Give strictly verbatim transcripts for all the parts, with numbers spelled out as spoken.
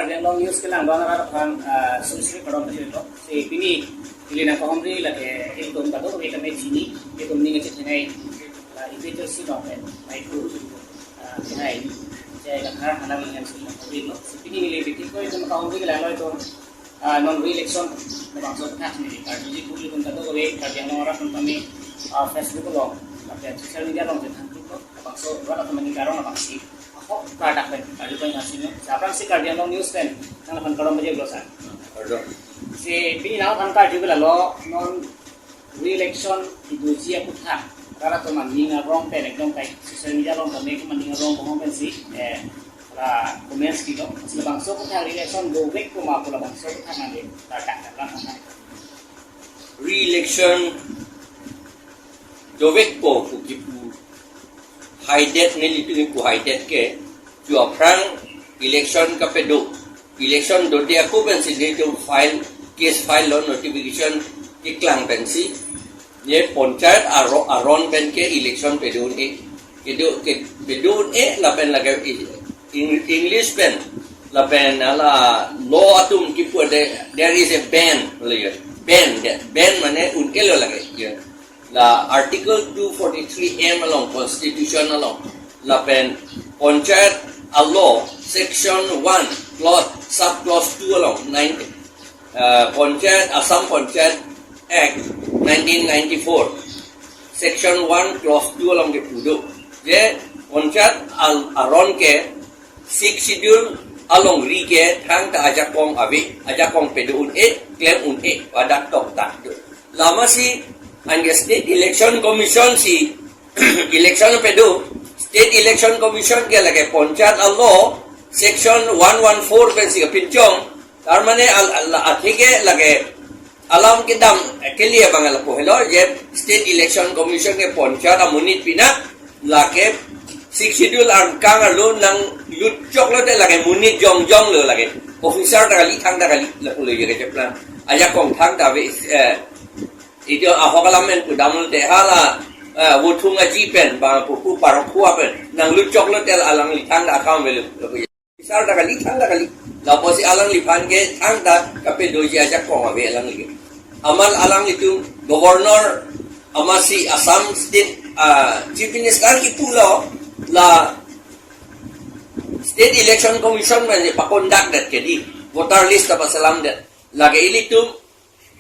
Karbi Anglong News kelang don arat aphan, ah, sumsri kardom pajirlo. Si pini ili nangkahumri lake ilitum kadokave tame chini, ilitum ning kachethenei, ah, Ibe Joshi Rongpen, Maitu, ah, Jai, Jai Kathar, Hanang Lingan Sri Nangkahumri lo. Si pini ili bikin ko ilitum kahumri kelang lo itum, ah, non re-election, labangso aputhak ni, karjuji pu ilitum kadokave, Karbi Anglong arat atum tame, ah, Facebook along, lapen social media along chethan thulo, labangso arat atum tame karong abangsi. Ahok, kadak pen, karju pen ngasino. Si aphrangsi Karbi Anglong News pen, nangphan kardom pajirlo sir. Kardom. Si pini nangphan karju ke lalo, non re-election iduji aputhak. Arat atum aning arong pen ekdom kai social media along tame aning arong bong pensi, eh, la comments kilo. Si labangso aputhak re-election dovek ko ma pu labangso aputhak nangli kadak kadak lang. Re-election dovek ko pu kipu haidet, nelitum kipu haidet ke, ju aphrang election kapedo. Election dode ako pensi nelitum file, case file lo, notification keklang pensi. Ne panchayat aro-, aron pen ke election pado un-e. Kedo, ke, pado un-e lapen lake i-, Eng-, English pen, lapen hala law atum kipu de, there is a ban, lake, ban, that ban mane un-e lo lake, ya. La Article two forty-three M along, Constitution along, lapen Panchayat a-law, Section one, clause, sub clause two along, nine, uh, Panchayat, Assam Panchayat Act nineteen ninety-four, Section one, clause two along kipu do. Je Panchayat al-, aron ke Sixth Schedule alongri ke thangta ajakong ave, ajakong pado un-e, klem un-e, pu adak toktak do. Lasi anke State Election Commission si election pado, State Election Commission ke lake Panchayat a-law, Section one one four pensi kapinchong, tar mane al-, al-, athe ke lake alam kedam, eh, kali abang lapu helo, je State Election Commission ke Panchayat amonit pinak, lake Sixth Schedule angkang arlo nanglut chok lote lake monit jongjong lo lake. Officer ta kali, thangta kali, lapu lo je kacheplang. Ajakong thangta ave, eh, ijo ahok alam pen pudam lote hala, eh, Vothung Aji pen, bang pupu Parokkhua pen, nanglut chok lote alangli thangta akam avelo, lapu. Officer ta kali, thangta kali. Lapusi alangliphan ke thangta kapedoji ajakong ave alangli ke. Amat alanglitum Governor amatsi Assam State, ah, Chief Minister kipu lo, la State Election Commission mane pakondak det ke di, voter list ta paselam det. Lake ilitum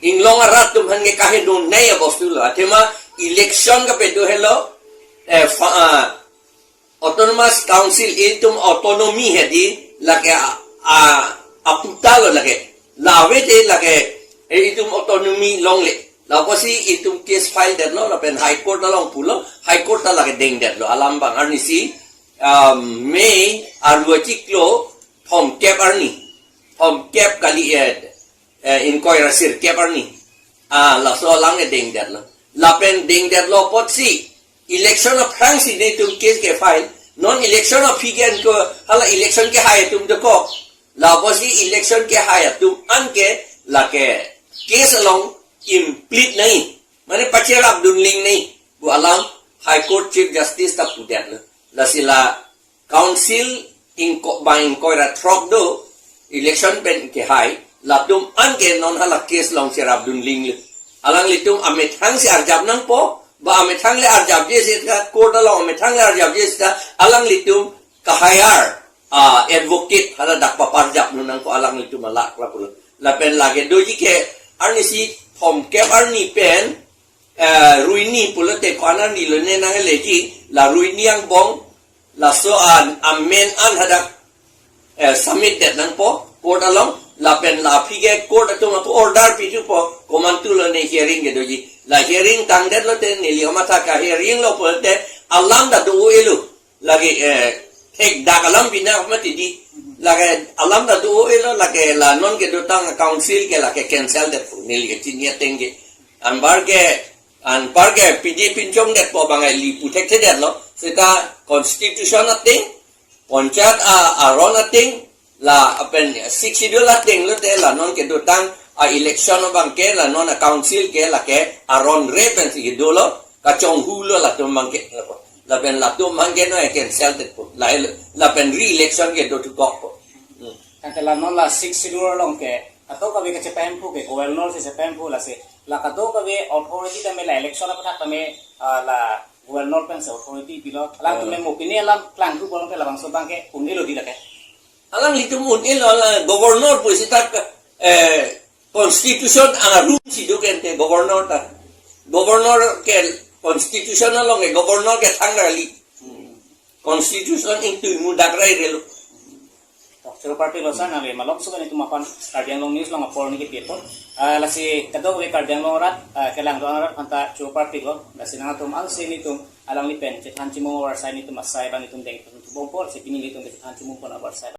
inglong arat atum aphan ke kaheno nei abostu lo. Athema election kapado helo, eh, fa-, ah, Autonomous Council, itum autonomy hedi, lake a, a, aputa lo lake. La ave te lake, eh, itum autonomy longle. Lapusi itum case file detlo, lapen High Court along pulo, High Court ta lake dengdetlo. Alam abang arnisi, um, May arlo achiklo, thomkep arni. Thomkep kali, eh, eh, ingkoi ra sirkep arni. Ah, laso alam ke dengdetlo. Lapen dengdetlo apotsi, election aphrangsi netum case ke file. Non election aphi ke anke hala election kehai atum dokok. Lapusi election kehai atum anke lake case along implicate nei. Mane pacherap dunling nei. Pu alam High Court Chief Justice ta pudetlo. Lasi la Council ingko-, bang ingkoi ra throk do, election pen kehai, latum anke non hala case along cherap dunling le. Alanglitum amethang si arjap nangpo, ba amethang le arjapji seta, court along amethang le arjapji seta, alanglitum ka-hire, ah, advocate hala dak paparjap nang nangpo alanglitum alak lapulo. Lapen lake doji ke arnisi thomkep arni pen, eh, ruini pulote ko-an arni lo ne nangleji, la ruini angbong, laso an amen an hadak, eh, submit det nangpo court along, lapen la aphi ke court atum ako order pithupo, komantu lo ne hearing kedoji. La hearing tangdet lote neli amatha ka-hearing lo pulote alam ta do-o-elo. Lake, eh, thekdak alam bina mati di. Lake alam ta do-o-elo, lake la non kedotang council ke lake cancel det pu neli kachini ateng ke. Anpar ke, anpar ke P D pinchong detpo bang eli pu thekthedetlo. Seta constitution ateng, panchayat a, aron ateng, lapen Sixth Schedule ateng lote la non kedotang a-election abang ke la non a-council ke lake aron re pensi kedolo, kachonghu lo latum abang ke. Lapen latum abang ke no cancel det po. La, lapen re-election kedo thukok po. Hmm. Tangte la non la Sixth Schedule along ke kadokave kachepahemphu ke governor si chepahemphu, lasi la kadokave authority tame la election aputhak tame, ah, la governor pensi authority pilo. Alang, ah, tame mo pini alam klangthu bolong ke labangso abang ke un-elo di lake. Alanglitum un-elo, la governor pusi tak, eh, constitution arum si do kente governor ta. Governor ke constitution along ke governor ke thang kali. Constitution ingtui mudak rai relo. Tok choro parpiklo sir, nangli malom sukan itum aphan Karbi Anglong News along apor niki pipo. Ah, lasi kadokave Karbi Anglong arat, ah, kelang do-an arat aphanta choro parpiklo. Lasi nangtum angse nelitum alangli pen chethan chimung avarsai nelitum asai abang nelitum deng thubom apor, si pini nelitum chethan chimung pon avarsai.